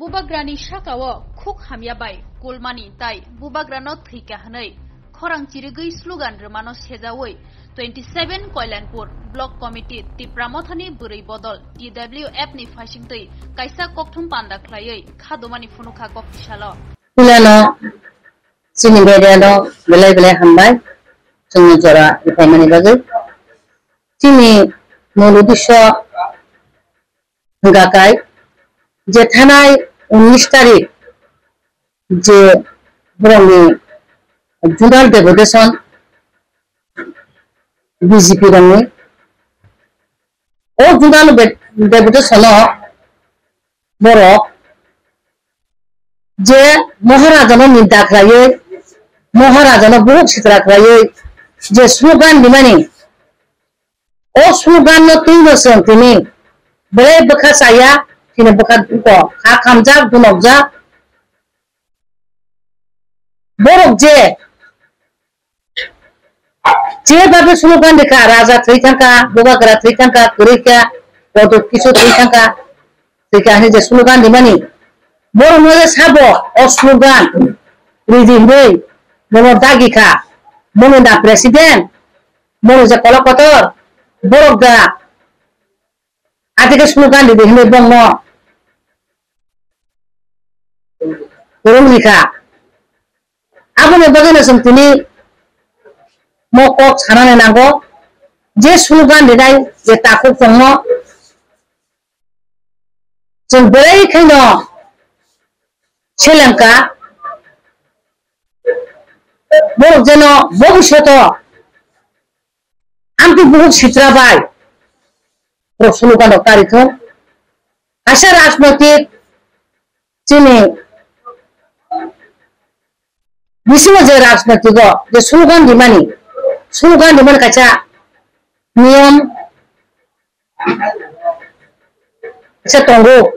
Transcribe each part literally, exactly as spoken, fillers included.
Bubagrani sakao khuk hamya bai kulmani tai bubagrano thwikha hwnwi khorang chirigwi slogan rwmano sejaui twenty seven Koilanpur Block Committee Tipra Mothani bwrwi bodol T W F ni phaisingtwi kaisa kokthum panda khlaiwi khadumani phunukha kok tisalo. Puilano chini media no belai belai hambai chwngno jora rwphaimani bagwi. Chini mul uddesho hwnkha khe je thanai unis tarik je borokni zonal deputation B J P rokni, o zonal be-, deputation o borok je Maharaja no ninda khlaiwi, Maharaja no buhuk sitra khlaiwi je slogan rimani, o slogan no twi no chwng tini belai bwkha chaya, tini bwkha duko kha khamjak, dunokjak. Borok je, je bagwi slogan rikha, raja thwi thangkha, bubagra thwi thangkha, kwrwi kha, kotor kisu thwi thangkha, thwi kha hwnwi je slogan rimani. Borok no je sabo o slogan ridi hwnwi bono dagi kha. Bono da president, bono je kolok kotor, borok da adike slogan ridi hwnwi bongno kwrwng rikha. Aboni bagwino chwng tini mo kok sanani nango je slogan rinai je takhuk tongno chwng belai kheno selengkha. Borok jeno bobishoto amtwi buhuk sitra bai borok slogan rok kari thung. Kaisa rajnoitik chini bisingo je rajnoitik o je slogan rimani, slogan rimani kaisa niyom kaisa tongo.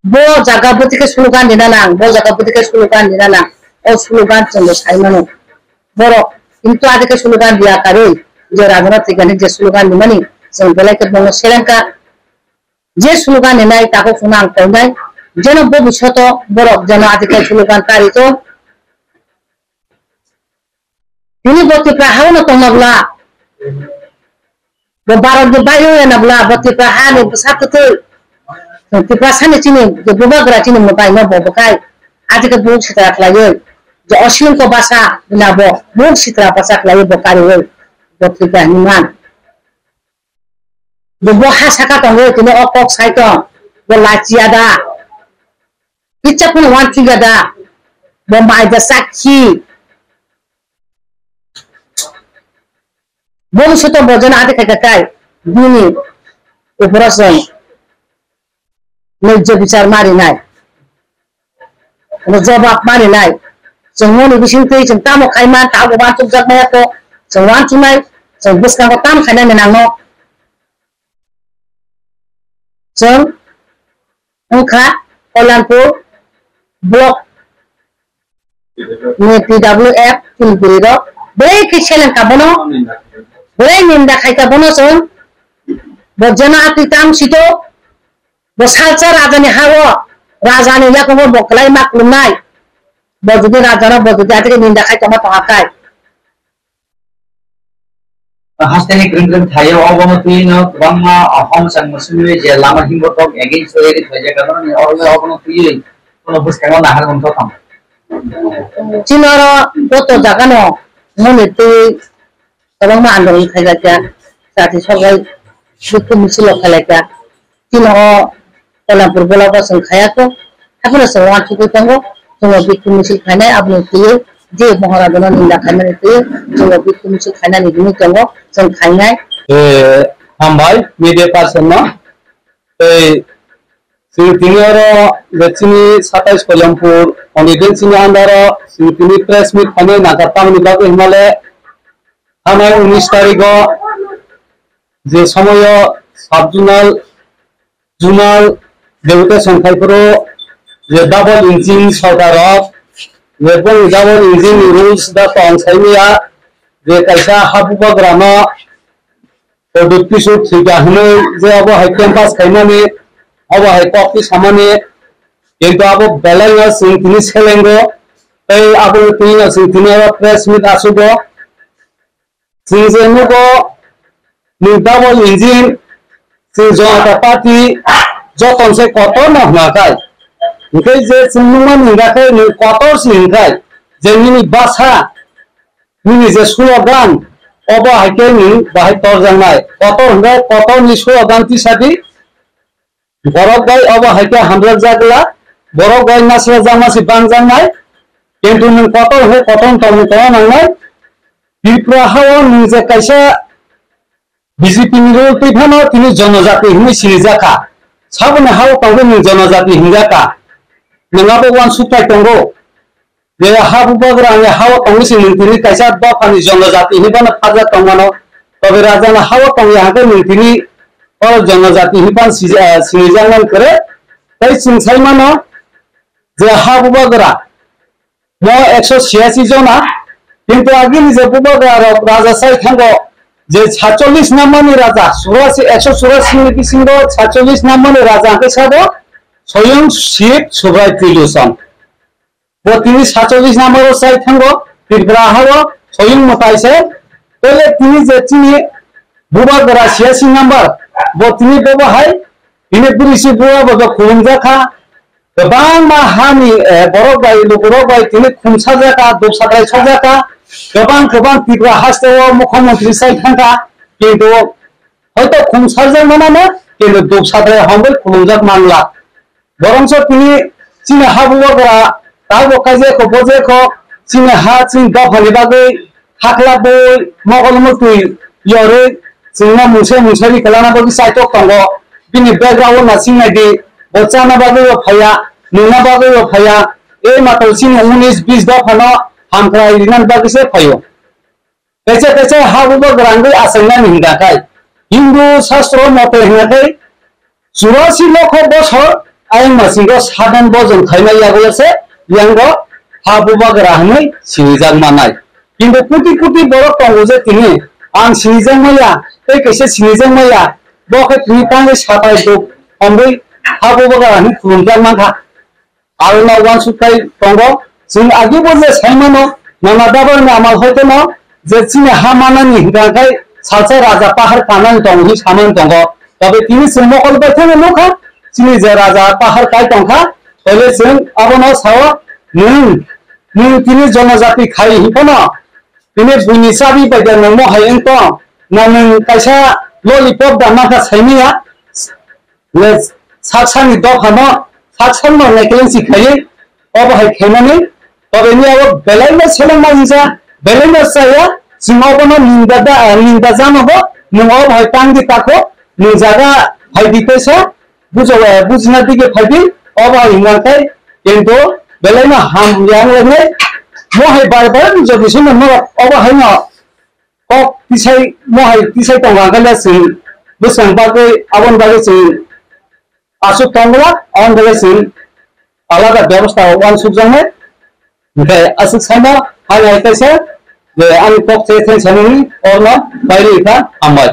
Bo jaga bwtwi khe slogan rina nang, bo jaga bwtwi khe slogan rina nang. O slogan chwngbo sai mano. Borok kintu adike slogan riya karwi je rajana thwikani je slogan rimani chwng belai khe bono selengkha. Je slogan rinai takhuk chwngno ang koinai, jeno bobishoto borok jeno adike slogan kari to. Tini bo Tipra hao no tongma bwla, bo Bharat ni bairo ya na bwla, bo Tipra ha ni bwsa kwtwi. Tipra sani chini je bubagra chini mwtai no bo bwkhai. Adike buhuk sitra khlaiwi je oswin ko basa bwla bo buhuk sitra basa khlaiwi bo kariwi bo Tipra hinwi man. Bo, bo ha saka tongo, tini o kok sai tong. Bo lachiya da. Kicha phano uansukya da. Bo mai da sakhi. Bo bwswk tong bo jana adi khaikha kai. Bini uporo chwng nujjo bichar marinai. Ano jobab marinai. Chwng moni bisingtwi chwng tamo khaima, tamo uansukjak maya to, chwng uansuknai, chwng bwskango tam khainani nangno. Chwng wngkha Kolyanpur block ni T W F chini bwrwi rok. Belai khe seleng ka bono, belai ninda khai ka bono chwng. Bo jeno atwi tam sito. Bo salsa rajani ha-o, rajani yakungo bo kwlai ma khulumnai. Bo jodi rajano bo jodi atike ninda khai tongma tongkha kai. Hasteni kring kring thaio, obono twi no kwbangma, ah, hom chang musumwi je lama himbo tok against rally khlaijak, katorni oro obono twiwi kono bwskango nahar manthokham. Chini oro joto jagano moni twi kwbangma andolon khaijak ya, jati sobai bikhu misil o khailai kha. Chini o Kolyanpur block o chwng khaya kho, haphano chwng uansugwi tongo, chwngno bikhu misil khainai, aboni twiwi je Maharajano ninda khaimani twiwi chwngno bikhu misil khainani hinwi tongo, chwng khainai. Eh, hambai media person no. Tei chwng tini oro je chini satais Kolyanpur constituency ni under o chwng tini press meet khainai nangkha tamni bagwi hwnmale thanai unis tarikh o je somoyo sub zonal, zonal deputation khai phuru je double engine sorkar rok, je boni double engine ni rules da tong sai maya, je kaisa ha bubagra no koduk kisu thwikha hwnwi je abo hai campaign khaimani, abo hai kok ti samani, Kintu abo belai no chwng tini selengo, tei abo tini no chwng tini oro press meet asugo. Chwng je nugo, nwng double engine, chwng Janata Party, joto se kotor no hwnakhai. Hwnkhe je chwng nungmani hwnkha khe nwng kotor se hwnkhai, je nini bwsa, nini je slogan, obo hai khe nwng bahai torjaknai. Kotor hwnkhe kotor ni slogan tisadi, borok bai obo hai khe hamjak jakla, borok bai nasra jakma se bang jaknai, kintu nwng kotor hwnkhe kotor tongmung tongna nangnai. Tripura hao nwng je kaisa B J P ni role twi phano tini jonojati hinwi sinijakha. Saboni hao tongwi nwng jonojati hinjakha. Nwng abo uansukthai tongo. Je ha bubagra ni hao tongwi se nwng tini kaisa dophani jonojati hinwi phano pharjak tongmano. Tobe raja ni hao tongya hwnkhe nwng tini oro jonojati hinwi phano sija-, sinijakmani kwrwi. Tei chwng sai mano je ha bubagra mo ekso chhiyasi jona, kintu agini je bubagra rok raja sai thango, je satchollish number ni raja, churasi, ekso churasi ni bisingo satchollish number ni raja hwnkhe sabo Soyong Shiv Subrai Triloson. Bo tini satchollish number o sai thango, Tripura hao Soyong mwtai se, tole tini je chini bubagra chhiyasi number, bo tini bobo hai, tini bwrwi si bubagra bo khulumjakha, kwbangma hani, eh, borok bai, lukurok bai tini khumsajak kha, duksadrai sajak kha, kwbang kwbang Tripura haste o mukhyamantri sai thang kha, kintu hoito khumsajak manana, kintu duksadrai hongbai khulumjak manla. Borokso tini chini ha bubagra tabo kaijak kho, bojak kho, chini ha chini dophani bagwi Hakla bui mogol mutwi yorwi chwngno mungsa mungsa ri kwlana bagwi chaitok tongo. Bini background no sing nai di, bo chana bagwi bo phaiya, nungna bagwi bo phaiya. E matwlwi chini unis bis dophano hamkrai rinani bagwi se phaio. Kaisa kaisa ha bubagra wngwi achainani hwnkha khai Hindu sastro mote hwnkha khai churasi lokho bosor ayang masingo sadon bojon khaimai yago se yango ha bubagra hwnwi sinijak manai. Kintu kuti kuti borok tongo je tini ang sinijak maya, tei kaisa sinijak maya, bo khe tini tangwi satai duk hongwi ha bubagra hwnwi khulumjak mankha. Aro no uansuk khai tongo. Chwng agi bo je sai mano, nana dabar ni amal hoite no je chini ha manani hwnkha khai salsa raja pahar kanani tongo hwnwi samani tongo. Tobe tini chwng mokol bai kheno nukha, chini je raja pahar kai tongkha, toile chwng abono sao, nwng, nwng tini jonojati khai hinphano, tini buini chabi bai da nwng mohai wng tong, na nwng kaisa lollipop da mankha saimanya, le saksani dophano, saksano nekelensi khaiwi, obo hai khaimani, tobe ni abo belai no selengma wngsa, belai no chaya, chwng obono ninda da, ninda jano bo, nwng obo hai tang di takho, nwng jaga hai di kaisa, bujo, bujina dige phai di, obo hai wngkha khai, kintu belai no ham yang lengnai, mo hai bai bai bujo bising no norok, obo hai no, kok tisai, mo hai tisai tong kha khe le chwng bwswng bagwi, aboni bagwi chwng aswk tong glak, aboni bagwi chwng alada bebostha uansuk jaknai. Hwnkhe aswk saima hai hai kaisa je ani kok se thai sanani orno bairwi kha, hambai.